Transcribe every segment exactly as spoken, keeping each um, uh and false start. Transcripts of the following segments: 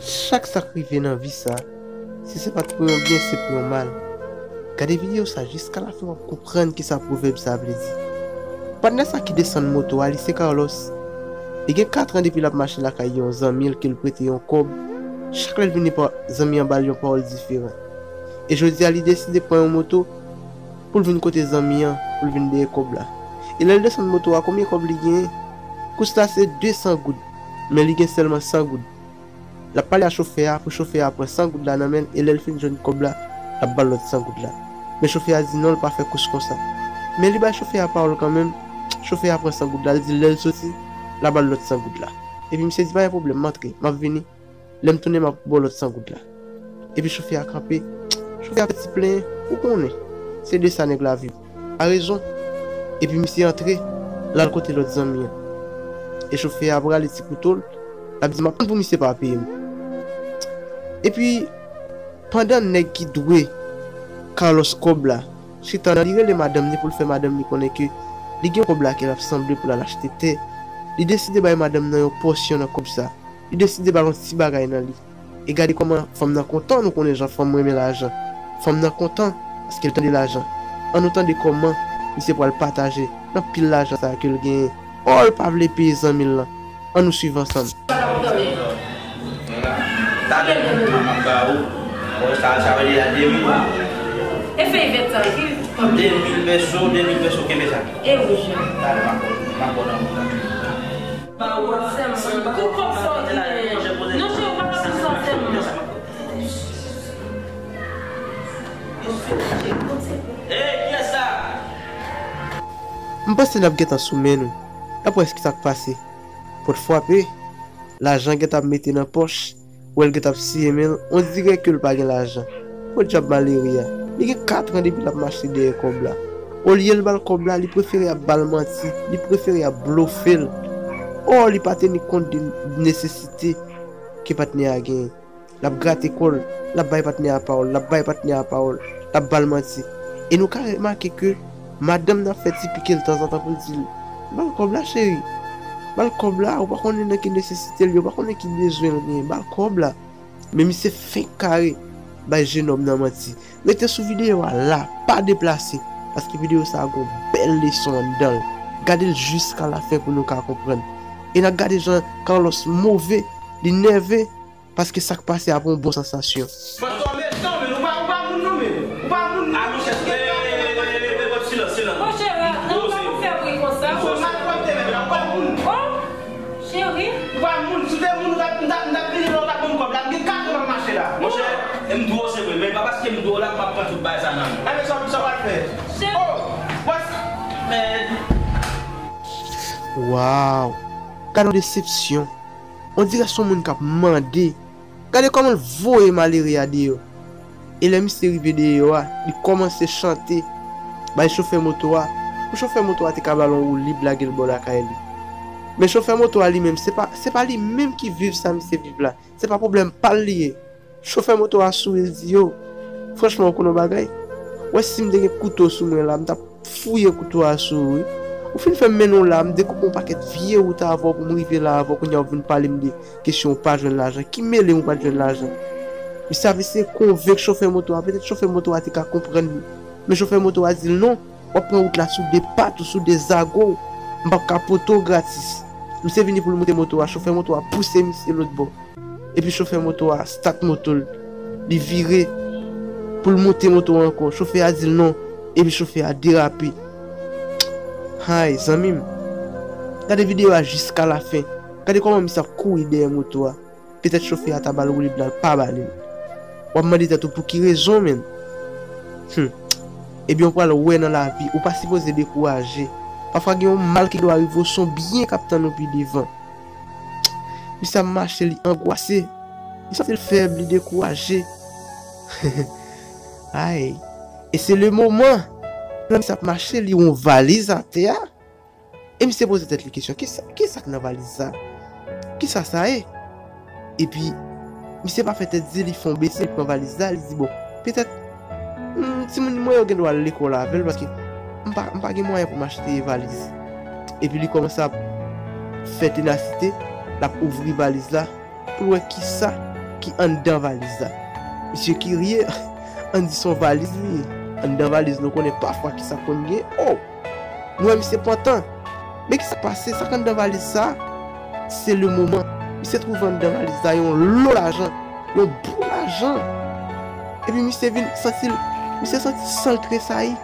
Chak sa k rive nan vi sa, si se pa t pou yon byen, se pou yon mal. Gade videyo sa jiska lafen w ap konprann kisa pwovèb sa vle di. Patnè sa ki desann moto a, li se Carlos. Li gen kat an depi l ap mache lakay yon zanmi l ke l prete yon kòb. Chak lè l vini, pa- zanmi an ba l yon pawòl diferan. E jodi a, li deside pran yon moto pou l vin kote zanmi an, pou l vin dèyè kòb la. E lè l desann moto a, konbyen kòb li genyen? Kous la se de san goud, men li gen sèlman san goud. L ap pale a chofè a pou chofè a pran san goud la nan men l, e lè l fin jwenn kòb la, l ap ba l lòt san goud la. Men chofè a di non, l pa fè kous konsa. Men li bay chofè a pawòl kanmenm, chofè a pran san goud la, l di lè l soti, l a ba l lòt san goud la. Epi misye di pa gen pwoblèm, m antre, m ap vini. Lè m tounen, m ap ba w lòt san goud la. Epi chofè a kanpe, chofè a fè ti plenyen, ou konnen, se de sa nèg la viv. A rezon. Epi misye antre, l al kote lòt zanmi an. E chofè a prale ti kouto l, l ap di, "M ap tann pou misye pa peye m." Epi, pandan nèg ki dwe Carlos kòb la chita nan, li rele madanm li pou l fè madanm li konnen ke li gen kòb la ke l ap sanble pou l al achte tè. Li deside bay madanm nan yon pòsyon nan kòb sa. Li deside ba l yon ti bagay nan li. E gade kòman fanm nan kontan, nou konnen jan fanm renmen lajan. Fanm nan kontan, paske l tande lajan. An nou tande kòman misye pral pataje nan pil lajan sa ke l genyen. Ò, l pa vle peye zanmi l lan. An nou swiv ansanm. Talè m ap ba ou. Bon, sa, sa vle di a de mil. E fèy vèt sa, wi. De mil peso, de mil peso, kenbe sa. E wouj. Talè m ap, m ap ba w nan mouda. Tout kòb sa w genyen. Non, cheri, ou pa ka fè sa sèlman. M panse n ap gentan sou men nou. N ap wè kisa k pase. Pòt frape, lajan gentan ap mete nan pòch, ou wè l gentan ap siye men l, on dirè ke l pa gen lajan. Podyab malere a, li gen kat an depi l ap mache dèyè kòb la. Olye l ba l kòb la, li prefere ap ba l manti, li prefere ap blofe l. Ò, li pa teni kont de nesesite ke patnè a genyen. L ap grate kò l, l ap bay patnè a pawòl, l ap bay patnè a pawòl, l ap ba l manti. E nou ka remake ke madanm nan ap fè ti pike l tanzantan pou l di l, "Ba l kòb la, cheri. Ba l kòb la, ou pa konnen nan ki nesesite l ye, ou pa konnen ki bezwen l genyen, ba l kòb la." Men misye fenk kare bay jenòm nan manti. Rete sou videyo a la, pa deplase, paske videyo sa a gon bèl leson anndan l. Gade l jiska lafen pou nou ka konprann. E n ap gade jan Carlos move, li nève, paske sa k pase a pa yon bon sansasyon. Pastè, metan, men, ou pa, ou pa moun non, men. Ou pa moun. A, monchè, silans, silans, silans. Monchè, non, pa pou fè bri konsa. Ou malpwòpte, men, ou pa moun. Oh! Cheri. Ou pa moun, si w te moun, ou t ap, m t ap, m t ap vini la, ou t ap ban m kòb la. M gen kat an m ap mache la. Monchè, m di w se vre, men pa paske m di w la, m ap pran tout bagay sa nan men w. Enben, sa, sa w pral fè? Cheri. Oh, wè sa. Men. Waw. Gade yon desepsyon. On dirè se yon moun k ap mande. Gade kòman l voye malere a deyò. E lè misye rive deyò a, li kòmanse chante bay chofè moto a, pou chofè moto a te ka ba l yon woulib lage l bò lakay li. Men chofè moto a li menm, se pa, se pa li menm ki viv sa misye viv la. Se pa pwoblèm pa l li ye. Chofè moto a souri, l di, "Yo, franchman, ou konn yon bagay? Ou wè si m te gen kouto sou mwen la, m t ap fouye kouto a sou ou, wi. Ou fin fè m mennen w la, m dekoupe yon pakèt vye wout avè w pou m rive la avè w, kounye a w vin pale m de kesyon ou pa jwenn lajan. Ki mele m ou pa t jwenn lajan?" Misye ap eseye konvenk chofè moto a, petèt chofè moto a te ka konprann li. Men chofè moto a di l, "Non, w ap pran wout la sou de pat ou, sou de zago w. M p ap ka pote w gratis." Misye vini pou l moute moto a, chofè moto a pouse misye lòt bò. Epi chofè moto a stat moto l. Li vire pou l moute moto a ankò. Chofè a di l non. Epi chofè a derape. Hay, zanmi m. Gade videyo a jiska lafen. Gade kòman misye ap kouri dèyè moto a. Petèt chofè a ta ba l woulib la, l pa ba li l. W ap mande tèt ou pou ki rezon, menm? Hum. Ebyen, ou pral wè nan lavi, ou pa sipoze dekouraje. Pafwa gen yon mal ki dwe rive w, se yon byen k ap tann ou pi devan. Misye ap mache, li angwase. Li santi l fèb, li dekouraje. Ay. E se le moman, pandan misye ap mache, li wè yon valiz atè a. E misye poze tèt li kesyon, "Kisa, kisa k nan valiz sa? Kisa sa ye?" Epi, misye pa fè tèt di, li fè yon bese, li pran valiz la, li di, "Bon, petèt, hmm, timoun mwen yo gen dwa al lekòl avè l, paske m pa, m pa gen mwayen pou m achte valiz." Epi li kòmanse ap fè tenasite, l ap ouvri valiz la, pou l wè kisa ki anndan valiz la. Misye kirye, ann di se yon valiz li ye. Anndan valiz nou konnen pafwa kisa konn gen. Oh! Nou wè misye pantan. Men kisa k pase, sa k anndan valiz sa, se le moman. Misye twouve anndan valiz la yon lo lajan, yon bon lajan. Epi misye vin santi l, misye santi san l tresayi,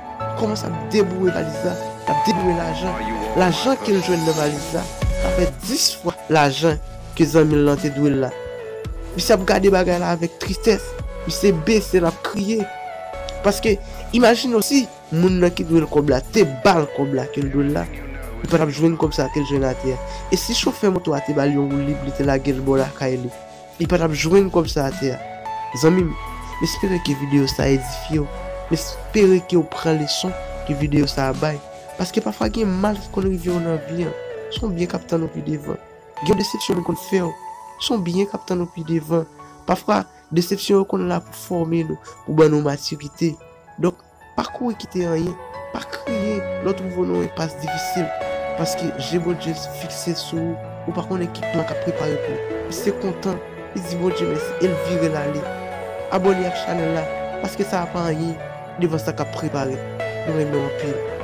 kòmanse ap deboure valiz la, l ap deboure lajan. Lajan ke l jwenn nan valiz la, sa fè dis fwa lajan ke zanmi l lan te dwe l la. Misye ap gade bagay la avèk tristès. Misye bese, l ap kriye. Paske, imajine w si moun nan ki dwe l kòb la te ba l kòb la ke l dwe l la, li pa t ap jwenn kòb sa ke l jwenn atè a. E si chofè moto a te ba l yon woulib, li te lage l bò lakay li, li pa t ap jwenn kòb sa atè a. Zanmi m, m espere ke videyo sa edifye w. M espere ke w pran leson ke videyo sa bay. Paske pafwa gen mal ki konn rive w nan vi an. Se yon byen k ap tann ou pi devan. Gen yon desepsyon moun konn fè w. Se yon byen k ap tann ou pi devan. Pafwa, desepsyon yo konn la pou fòme nou, pou ban nou matirite. Donk, pa kouri kite anyen. Pa kriye lè w twouve w nan yon enpas difisil. Paske je Bondye fikse sou ou, ou pa konnen ki plan k ap prepare pou ou. Misye kontan, li di Bondye mèsi e l vire l ale. Abòne ak chanèl la, paske sa a pa anyen devan sa k ap prepare. Nou renmen w anpil.